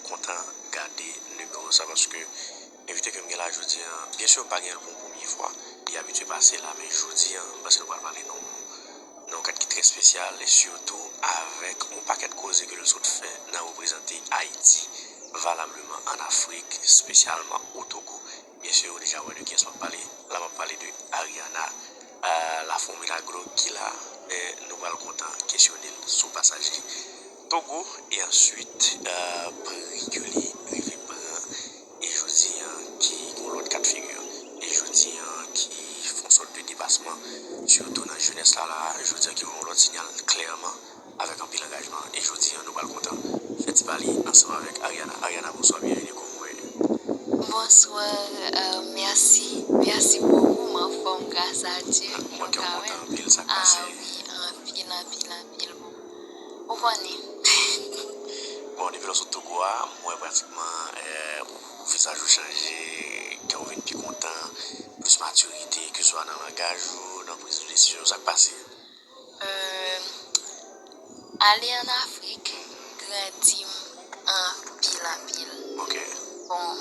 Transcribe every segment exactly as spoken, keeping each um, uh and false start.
kontan gade nimewo sa paske envite ke m gen la jodi a, byen si m pa gen l pou yon premye fwa, li abitye pase la, men jodi a, m panse nou pral pale nan yon, nan yon kad ki trè espesyal e sitou avèk yon pakèt koze ke l sot fè nan reprezante Ayiti valableman ann Afrik, espesyalman o Togo. Byen si ou deja wè de kiyès m ap pale. La, m ap pale de Ariana, euh, Lafon Milagro ki la, men nou pral kontan kesyone l sou pasaj li Togo, e answit, euh, pri ke li rive pran, e jodi a ki gen yon lòt ka de figi, e jodi a ki fè yon sòt de depasman, sitou nan jenès la, la, jodi a ki voye yon lòt siyal klèman, avèk anpil angajman. E jodi a, nou pral kontan fè ti pale ansanm avèk Ariana. Ariana, bonswa, byenveni, kòman w ye? Bonswa, euh, mèsi, mèsi bokou, m anfòm, gras a Dye. Mwen kè m kontan anpil, sa k pase? Ah wi, anpil, anpil, anpil. Ou konnen. Bon, depi lè w sot Togo a, m wè pratikman, euh, ou, ou vizaj ou chanje, kè w vin pi kontan, plis matirite, keswa nan langaj ou, nan priz de desizyon, sa k pase? Euh, ale ann Afrik grandi m anpil, anpil. Ok. Bon,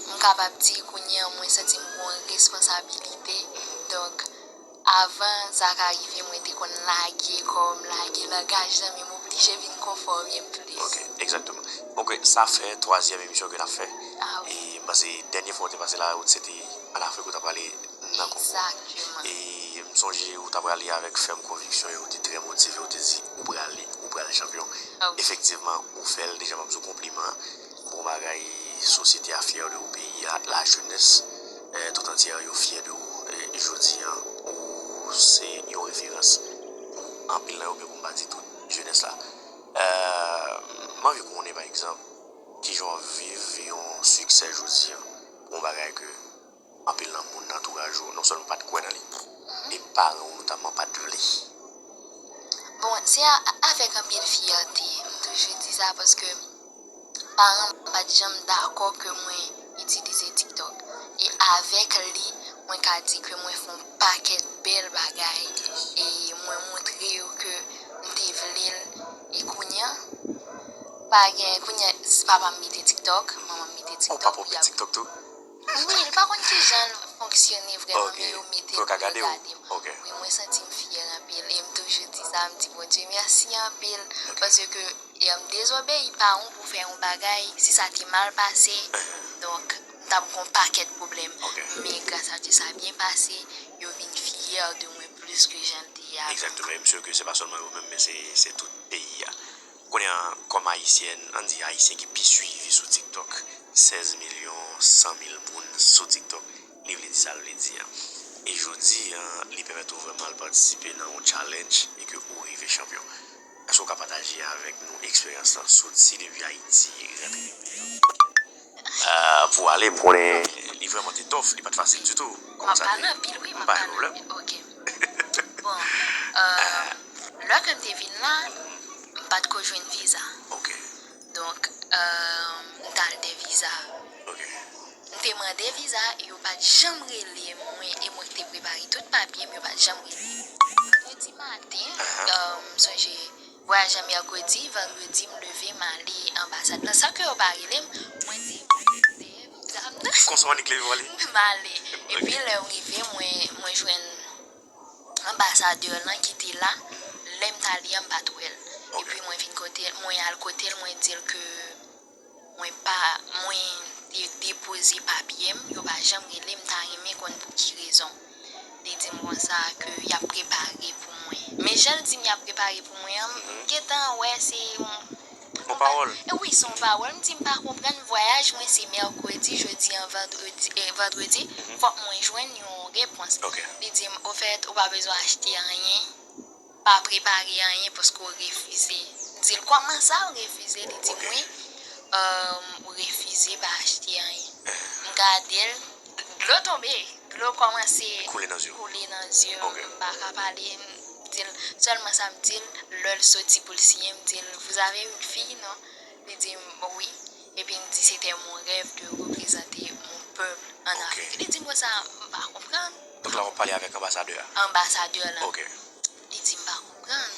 m kapab di kounye a mwen santi m gen yon responsabilite. Donk, avan sa ka rive, mwen te konn lage kò m, lage langaj nan men m, oblije vin konfòme m plis. Ok, egzakteman. Ok, sa fè twazyèm emisyon ke n ap fè. Ah wi. E m panse dènye fwa w te pase la, ou se te ann Afrik, ou t ap pale nan Kongo. Egzakteman. E m sonje ou t ap prale avèk fèm konviksyon e ou te trè motive, ou te di ou prale, ou pral chanpyon. Ah wi. Efektivman, ou fè l deja, m ap di w konpliman. Bon bagay, sosyete a fyè de ou, peyi a, lajenès, eh, tout antyè yo fyè de ou. Eh, jodi a, ou se yon referans pou anpil nan yo, men pou m pa di tout jenès la. Eh, m anvi konnen, pa egzanp, kijan w ap viv yon siksè jodi a, yon bagay ke anpil nan moun nan antouraj ou non sèlman pa t kwè nan li, e paran w notamman pa t vle. Bon, se a, avèk anpil fyète, m toujou di sa, paske paran m pa t janm dakò ke mwen itilize TikTok. E avèk li, mwen ka di ke mwen fè yon pakèt bèl bagay, e mwen montre yo ke m te vle l, e kounye a, pa gen, kounye a, si papa m mete TikTok, manman m mete TikTok. Oh, papa w mete TikTok tou? Wi, li pa konn kijan l fonksyone vrèman, men yo mete l pou yo gade m. Ok. Wi, mwen santi m fyè anpil, e m toujou di sa, m di Bondye mèsi anpil, paske, e, m dezobeyi paran w pou fè yon bagay, si sa te mal pase, donk, m t ap gen yon pakèt pwoblèm. Ok. Men gras a Dye, sa byen pase, yo vin fyè de mwen plis ke jan l te ye avan. Egzakteman, e m si ke se pa sèlman yo menm, men se, se tout peyi a. Kounye a, kòm ayisyèn, ann di ayisyen ki pi swivi sou TikTok, sèz milyon san mil moun sou TikTok, li vle di sa l vle di a. E jodi a, li pèmèt ou vrèman al patisipe nan yon challenge e ke ou rive chanpyon. Èske w ka pataje avèk nou eksperyans lan, soti depi Ayiti, rantre depi Ah, pou ale, m konnen li vrèman te tough, li pa t fasil ditou. Kòman sa te ye? M ap pale anpil, wi, m ap pale anpil. Ok. Bon, euh, lè ke m te vin la, m pa t ko jwenn viza. Ok. Donk, euh, m t al de viza. Ok. M te mande viza, yo pa t janm rele mwen, e mwen ki te prepare tout papye m, yo pa t janm rele m. Vandredi maten, euh, m sonje, vwayaj lan mèkredi, vandredi, m leve, m ale anbasad lan. San ke yo pa rele m, mwen di, "Mwen dèyè, m di, a, m nan." Konsa w annik leve w ale? M ale. Ok. Epi lè m rive, mwen, mwen jwenn anbasadè lan ki te la. Lè m t ale a, m pa t wè l. Ok. Epi mwen vin kote l, mwen al kote l, mwen di l ke mwen pa, mwen de-, depoze papye m, yo pa janm rele m, m ta renmen konn pou ki rezon. Li di m konsa ke y ap prepare pou mwen. Men jan l di m y ap prepare pou mwen an, m gentan wè se yon, yon pawòl. E wi, se yon pawòl. M di m pa konprann, vwayaj mwen se mèkredi, jodi an vandredi, e vandredi, fòk mwen jwenn yon repons. Ok. Li di m, ofèt, ou pa bezwen achte anyen. Pa prepare anyen paske w refize. M di l, "Kòman sa w refize?" Li di m, "Wi, euh, ou refize pa achte anyen." M gade l, dlo tonbe, dlo kòmanse koule nan zye m. M pa ka pale, m di l, sèlman sa m di l, lè l soti pou l siyen, m di l, "Vous avez une fille, non?" Li di m, "Oui." Epi m di, "C'était mon rêve de représenter mon peuple en Afrique." Li di m konsa, "M pa konprann." Donk la w ap pale avèk anbasadè a? Anbasadè lan. Ok. Li di m pa konprann.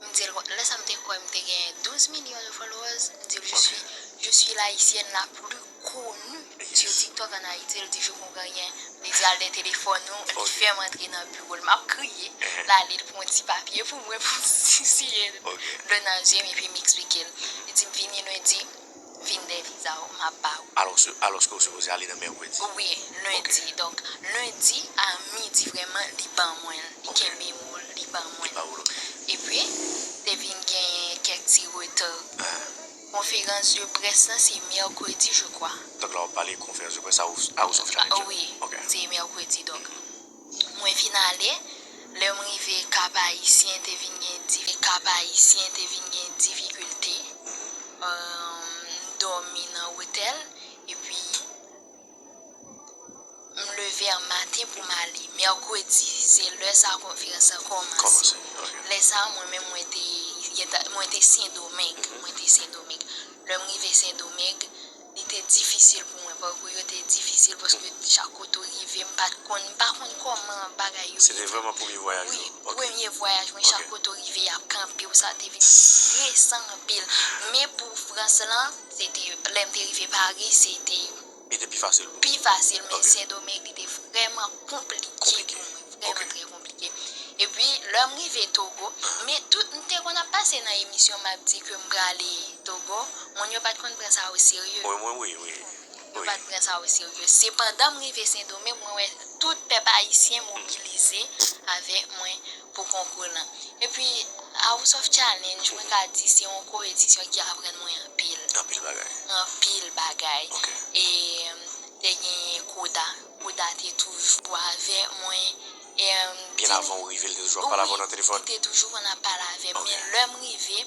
M di l, lè sa m te kwè m te gen douz milyon de followers. M di l, "Je suis Je suis l'haïtienne la plus connue sur TikTok en Haïti. Li di, "Je comprends rien." Li di, "Al nan telefòn ou." Li fè m antre nan biwo l. M ap kriye. L ale, l pran yon ti papye pou mwen, pou m siye dlo nan je m, epi m eksplike l. Li di m, "Vini lendi, vin dè viza w, m ap ba ou." Alòske, alòske ou sipoze ale nan mèkredi. Wi, lendi. Donk, lendi a midi, vrèman, li ban mwen l. Li kenbe m, li ban mwen l. Epi, te vin gen kèk ti reta. Konferans de près lan, se mèkredi, je crois. Donk la, w ap pale konferans de près House, House of Challenge. Ah, wi, se mèkredi, donk. Mwen vin ale, lè m rive Kap Ayisyen, te vin gen difi-, Kap Ayisyen, te vin gen difikilte. Euh, m dòmi nan otèl, epi m leve an maten pou m ale. Mèkredi, se lè sa konferans lan kòmanse. Lè sa, mwen menm, mwen te, mwen te Sendomeng. Mwen te Sendomeng. Lè m rive Sendomeng, li te difisil pou mwen. Pakou yo te difisil paske chak kote w rive, m pa t konn, m pa konn kòman bagay yo ye. Se te vrèman premye vwayaj ou? Wi, premye vwayaj mwen. Chak kote w rive, y ap kanpe w, sa te vin stresan anpil. Men pou Frans lan, se te, lè m te rive Paris, se te Li te pi fasil pou ou? Pi fasil, men Sendomeng, li te vrèman konplike pou mwen. Vrèman trè konplike. Epi, lè m rive Togo, men tout, m te konn ap pase nan emisyon, m ap di ke m prale Togo, moun yo pa t konn pran sa o serye. Wi, wi, wi, wi. Yo pa t pran sa o serye. Se pandan m rive Sendomeng, mwen wè tout pèp ayisyen mobilize avèk mwen pou konkou lan. Epi, House of Challenge, mwen ka di se yon konpetisyon ki aprann mwen anpil. Anpil bagay. Anpil bagay. E, m te gen Koda. Koda te toujou avèk mwen. E, m Byen avan ou rive, li te toujou ap pale avè w nan telefòn? Wi, li te toujou konn ap pale avè m. Men lè m rive,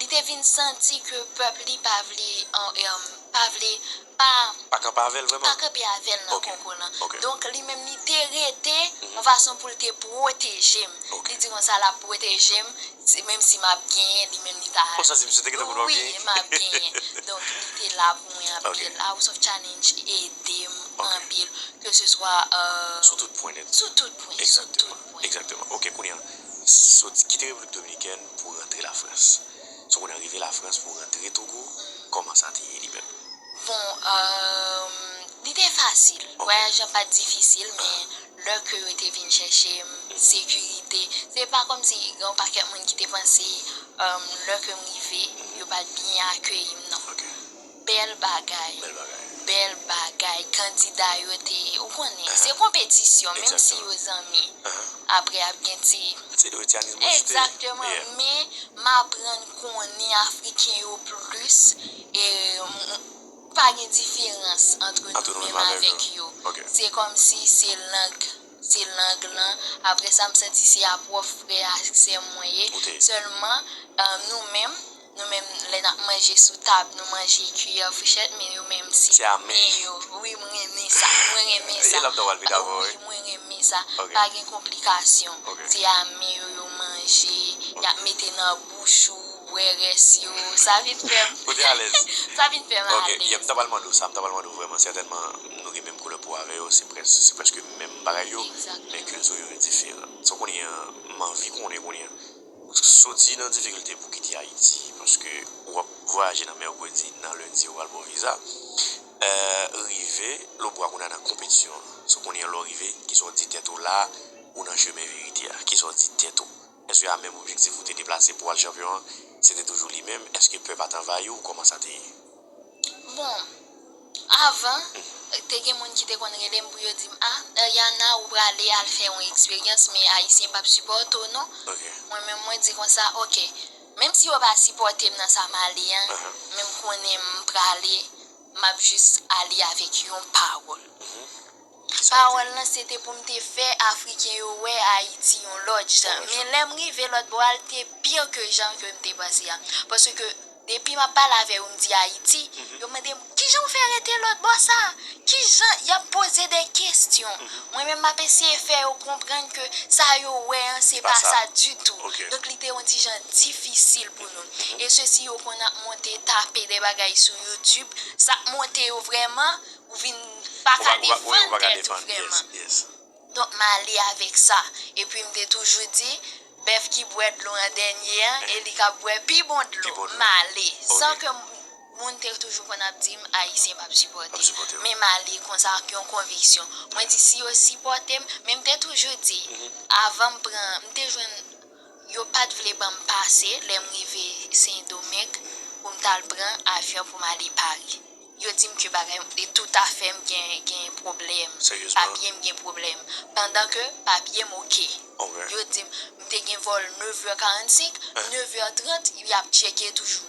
li te vin santi ke pèp li pa vle, an, em, pa vle, pa Pa kanpe avè l vrèman? Pa kanpe avè l nan konkou lan. Donk, li menm, li te rete yon fason pou l te pwoteje m. Li di konsa, l ap pwoteje m, menm si m ap genyen, li menm, li ta Ou santi misye te gentan konn w ap genyen? Wi, m ap genyen. Donk, li te la pou mwen anpil. House of Challenge ede m anpil, ke se swa, euh, Sou tout pwen nèt. Sou tout pwen, sou tout pwen. Egzakteman. Ok, kounye a, soti, kite Repiblik Dominikèn pou rantre Lafrans. So, kounye a, rive Lafrans pou rantre Togo, kòman sa te ye li menm? Bon, euh, li te fasil. Vwayaj lan pa t difisil, men lè ke yo te vin chèche m, sekirite, se pa kòmsi gen yon pakèt moun ki te panse, euh, lè ke m rive, yo pa t byen akeyi m, non. Bèl bagay. Bèl bagay. Bèl bagay. Kandida yo te, ou konnen, se konpetisyon, menm si yo zanmi. Apre, ap gen ti Se de ti animozite. Egzakteman, men m aprann konnen Afriken yo plis, e, m, m, pa gen diferans ant nou menm avèk yo. Se kòmsi se lang, se lang lan. Apre sa, m santi se a pwòp frè ak sè mwen ye. Sèlman, euh, nou menm, nou menm, lè n ap manje sou tab, nou manje kiyè, fouchèt, men yo menm se men yo. Wi, mwen renmen sa. Mwen renmen sa. Wi, mwen renmen sa. Pa gen konplikasyon. Se a men yo, yo manje, y ap mete nan bouch ou, bwè rès yo. Sa vin fè m, sa vin fè m alèz. Ok, m ta pral mande w sa, m ta pral mande w vrèman, sètènman, nou gen menm koulè po avè yo, se près-, se prèske menm bagay yo, men kilti yo diferan. Sa w konnen an, m anvi konnen kounye a. Soti nan difikilte pou kite Ayiti, paske w ap vwayaje nan mèkredi, nan lendi, ou pral ba w viza. Eh, rive, lè w bwa kounye a nan konpetisyon an. Sa w konnen an, lè w rive, kisa w di tèt ou la, ou nan chemen verite a. Kisa w di tèt ou? Èske a menm objektif ou te deplase pou w al chanpyon an, se te toujou li menm? Èske pè pa t anvayi w? Kòman sa te ye? Bon, avan, te gen moun ki te konn rele m pou yo di m, "Ah, Yana, ou prale al fè yon eksperyans, men Ayisyen p ap sipòte w, non." Mwen menm, mwen di konsa, "Ok, menm si yo pa sipòte m nan sa m ale an, men m konnen m prale, m ap jis ale avèk yon pawòl." Pawòl lan, se te pou m te fè Afriken yo wè Ayiti yon lòt jan. Men lè m rive lòt bò a, l te pi ke jan ke m te panse a. Paske depi m ap pale avè yo, m di Ayiti, yo mande m, "Kijan w fè rete lòt bò sa a? Kijan?" Y ap poze de kesyon. Mwen menm, m ap eseye fè yo konprann ke sa yo wè an, se pa sa ditou. Donk, li te yon ti jan difisil pou nou. E sesi, yo konn ap monte, tape de bagay sou YouTube, sa ap monte yo vrèman, ou vin pa ka defann tèt ou vrèman. Donk, m ale avèk sa. Epi, m te toujou di, bèf ki bwè dlo an dènye an, e li k ap bwè pi bon dlo. M ale. San ke m, Moun te toujou konn ap di m Ayisyen p ap sipòte m. Men m ale konsa ak yon konviksyon. Mwen di si yo sipòte m, men m te toujou di, avan m pran, m te jwenn, yo pa t vle ban m pase lè m rive Sendomeng pou m t al pran avyon pou m ale Pari. Yo di m ke bagay, e tout afè m gen, gen pwoblèm. Papye m gen pwoblèm. Pandan ke papye m oke. Yo di m, m te gen vòl nèf è karannsenk, nèf è trant, y ap tcheke toujou.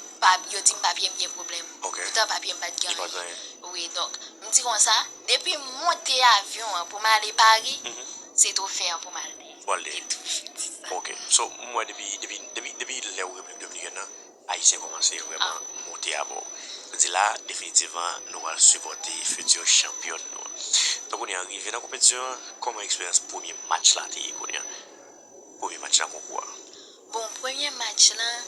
Yo di m papye m gen pwoblèm. Poutan papye m pa t gen anyen. Wi, donk, m di konsa, depi m monte avyon an pou m ale Pari, se twofè an pou m al dèyè. Li toujou di sa. Ok. So, m wè depi, depi, depi, depi lè ou Repiblik Dominikèn nan, Ayisyen kòmanse vrèman monte abò. Sa di la, definitivman, nou pral sipòte fiti chanpyòn nou an. Donk, kounye a, rive nan konpetisyon an, kòman eksperyans premye match la te ye kounye a? Premye match nan konkou a. Bon, premye match lan,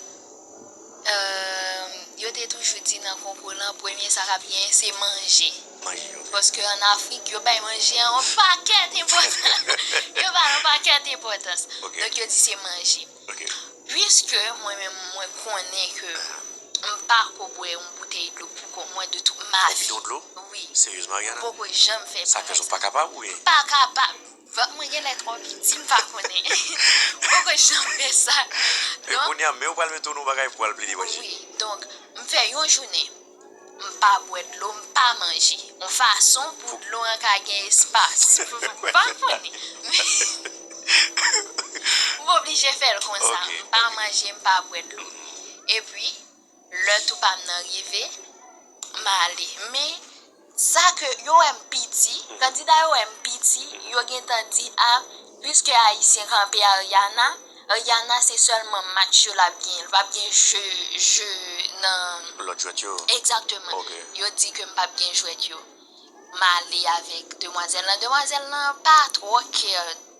euh, yo te toujou di nan konkou lan, premye sa k ap genyen, se manje. Manje, ok. Paske ann Afrik, yo bay manje an yon pakèt enpòtans. Yo bay yon pakèt enpòtans. Ok. Donk, yo di se manje. Ok. Piske mwen menm, mwen konnen ke m pa ko bwè yon boutèy dlo pou kont mwen de tout ma vi. Yon bidon dlo? Wi. Seryezman, Ariana? M poko janm fè bagay sa. Sa k fè sa w pa kapab oubyen? M pa kapab. Vant mwen genlè twò piti, m pa konnen. M poko janm fè sa. E kounye a, men w pral mete w nan yon bagay pou w al plede manje. Wi, donk, m fè yon jounen, m pa bwè dlo, m pa manje. Yon fason pou dlo an ka gen espas. M pa konnen. M oblije fè l konsa. Ok, ok. M pa manje, m pa bwè dlo. Epi, lè tou pa m nan rive, m ale. Men, sa ke yo wè m piti, kandida yo wè m piti, yo gentan di, a, piske Ayisyen kanpe Ariana, Ariana se sèlman match yo l ap gen, l p ap gen je, je nan... Lòt jwèt yo? Egzakteman. Ok. Yo di ke m p ap gen jwèt yo. M ale avèk demwazèl lan. Demwazèl lan pa twò kè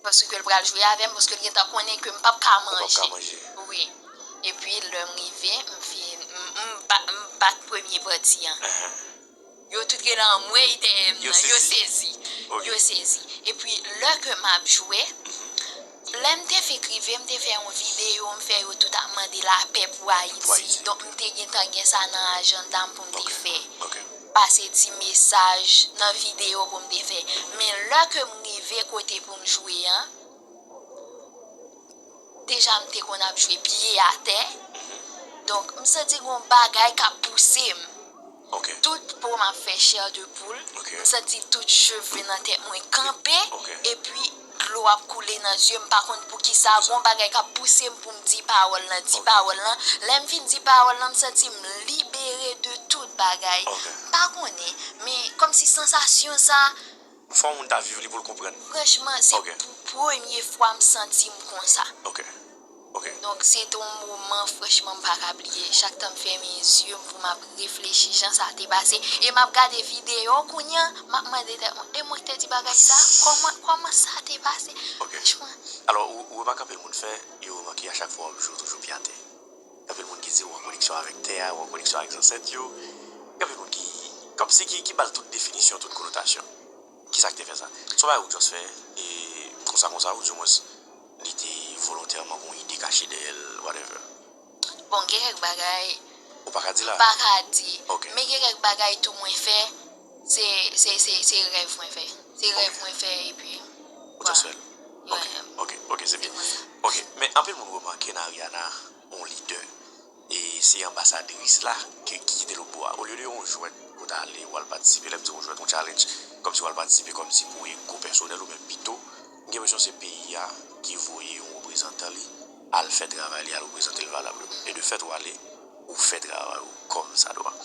paske l pral jwe avè m, paske l gentan konnen ke m p ap ka manje. Ou p ap ka manje. Wi. Epi, lè m rive, m fin, m, m ba-, m bat premye pati an. Ahan. Yo tout rele anmwey dèyè m nan. Yo sezi. Ok. Yo sezi. Epi, lè ke m ap jwe, lè m te fenk rive, m te fè yon videyo, m fè yo tout ap mande lapè pou Ayiti. Pou Ayiti. Donk, m te gentan gen sa nan ajanda m pou m te fè. Ok. Pase ti mesaj nan videyo pou m te fè. Men lè ke m rive kote pou m jwe an, deja m te konn ap jwe pye atè. Donk, m santi gon bagay k ap pouse m. Ok. Tout po m ap fè chè de poul. Ok. M santi tout cheve nan tèt mwen kanpe. Ok. Epi, dlo ap koule nan zye m, m pa konn poukisa, gon bagay k ap pouse m pou m di pawòl lan, di pawòl lan. Lè m fin di pawòl lan, m santi m libere de tout bagay. Ok. M pa konnen, men kòmsi sansasyon sa... Fò moun ta viv li pou l konprann. Franchman, se pou premye fwa m santi m konsa. Ok. Ok. Donk, se te yon moman, franchman, m pa ka bliye. Chak tan m fèmen zye m pou m ap reflechi jan sa te pase, e m ap gade videyo kounye a, m ap mande tèt mwen, e mwen ki te di bagay sa? Kòman, kòman sa te pase? Ok. Franchman. Alò, ou, ou remake anpil moun fè, yo remake a chak fwa w ap jwe, w toujou pye atè. Gen anpil moun ki di ou an koneksyon avèk tè a, ou an koneksyon avèk zansèt yo. Gen anpil moun ki, kòmsi ki, ki ba l tout definisyon, tout konotasyon. Kisa ki te fè sa? Se yon bagay ou just fè, e konsa konsa, oudimwens, li te volontèman, gon ide kache dèyè l, whatever. Bon, gen kèk bagay... Ou pa ka di la? M pa ka di. Ok. Men gen kèk bagay tou mwen fè, se, se, se, se rèv mwen fè. Se rèv mwen fè, epi... Ou just fè l? Ok, ok, ok, se byen. Ok, men anpil moun remake nan Ariana, yon lidè. E se anbasadris la ki, ki kite lòt bò a. Olye de yon jwèt ou ta ale, w al patisipe, lè m di yon jwèt, yon challenge, kòmsi w al patisipe, kòmsi pou ego pèsonèl ou menm pito, m gen enpresyon se peyi a ki voye yon reprezantan li al fè travay li, al reprezante l valableman. E de fèt, ou ale, ou fè travay ou kòmsadwa.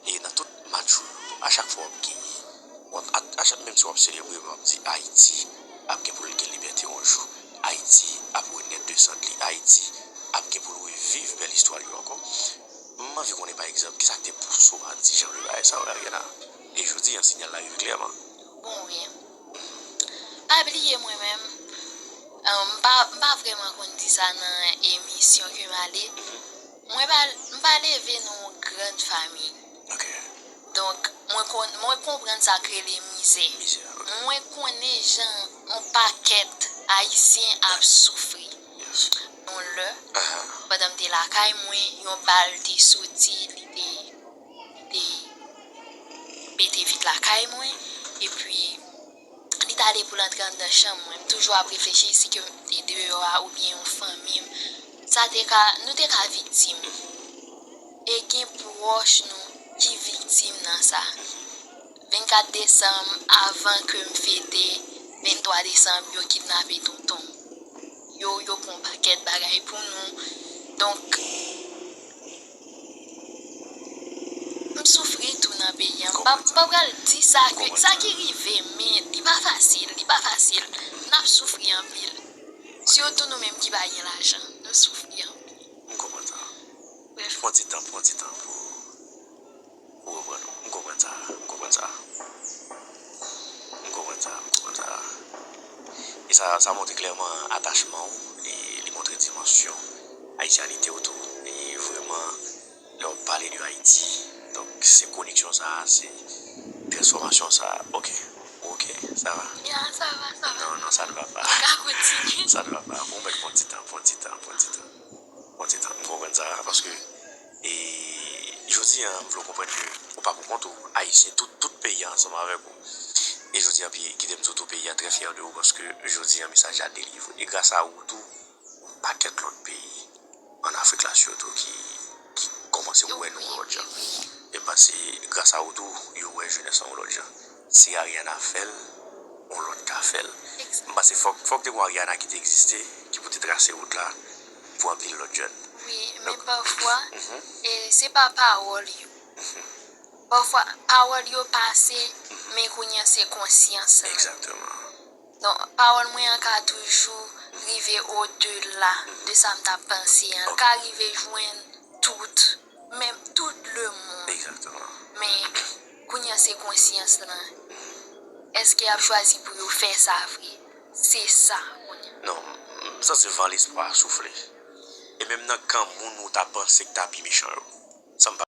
E nan tout match ou yo, a chak fwa w ap genyen, w ap, a, a chak, menm si w ap selebre, w ap di Ayiti ap gen pou l gen libète yon jou. Ayiti ap renèt de sant li. Ayiti ap gen pou l reviv bèl istwa l yo ankò. M anvi konnen, pa egzanp, kisa k te pouse w a di jan de bagay sa yo, Ariana? E jodi a, siyal la rive klèman. Bon, wi. Pa bliye mwen menm, euh, m pa, m pa vrèman konn di sa nan emisyon ke m ale. Mwen pa, m pa leve nan yon grann fanmi. Ok. Donk, mwen konn, mwen konprann sa k rele mizè. Mizè, ok. Mwen konnen jan yon pakèt Ayisyen ap soufri. Yes. Yon lè, pandan m te lakay mwen, yon bal te soti, li te, mete vit lakay mwen, epi li t ale pou l antre anndan chanm mwen. M toujou ap reflechi si ke m te deyò a oubyen yon fanmi m. Sa te ka, nou te ka viktim. E gen pwòch nou ki viktim nan sa. Vennkat desanm, avan ke m fete venntwa desanm, yo kidnape tonton m. Yo, yo pran yon pakèt bagay pou nou. Donk, m soufri tou nan peyi a. M pa, m pa pral di sa ke, sa ki rive, men li pa fasil, li pa fasil. N ap soufri anpil. Sitou nou menm ki pa gen lajan, nou soufri anpil. M konprann sa. Bref. Pran ti tan, pran ti tan pou ou reprann ou. M konprann sa, m konprann sa. M konprann sa, m konprann sa. E sa, sa montre klèman atachman w, e li montre dimansyon ayisyanite w tou. E vrèman, lè w ap pale de Ayiti, donk se koneksyon sa a, se transfòmasyon sa a. Ok, ok, sa va. Ya, sa va, sa va. Non, non, ça ne va pas. Ou ka kontinye. Ça ne va pas. Bon, mèt pran ti tan, pran ti tan, pran ti tan. Pran ti tan, m konprann sa, paske, e, jodi a, m vle w konprann ke ou pa pou kont ou, Ayisyen, tout, tout peyi a ansanm avèk ou. E jodi a, pi, kite m di w tou, peyi a trè fyè de ou, paske jodi a, mesaj la delivre. E gras a ou tou, yon pakèt lòt peyi ann Afrik la, sitou, ki, ki kòmanse wè nou yon lòt jan. E m panse, gras a ou tou, yo wè jenès lan yon lòt jan. Si Ariana fè l, yon lòt ka fè l. M panse fòk, fòk te gen Ariana ki te egziste, ki pou te trase wout la pou anpil lòt jèn. Wi, men pafwa, e, se pa pawòl yo. Pafwa, pawòl yo pase, men kounye a se konsyans lan. Egzakteman. Donk, pawòl mwen an ka toujou rive odela de sa m t ap panse an. L ka rive jwenn tout, menm tout lemonn. Egzakteman. Men, kounye a se konsyans lan. Èske y ap chwazi pou yo fè sa vre? Se sa, kounye a. Non, m, m santi van lespwa a soufle. E menm nan kan moun ou ta panse k ta pi mechan yo. Sa m pa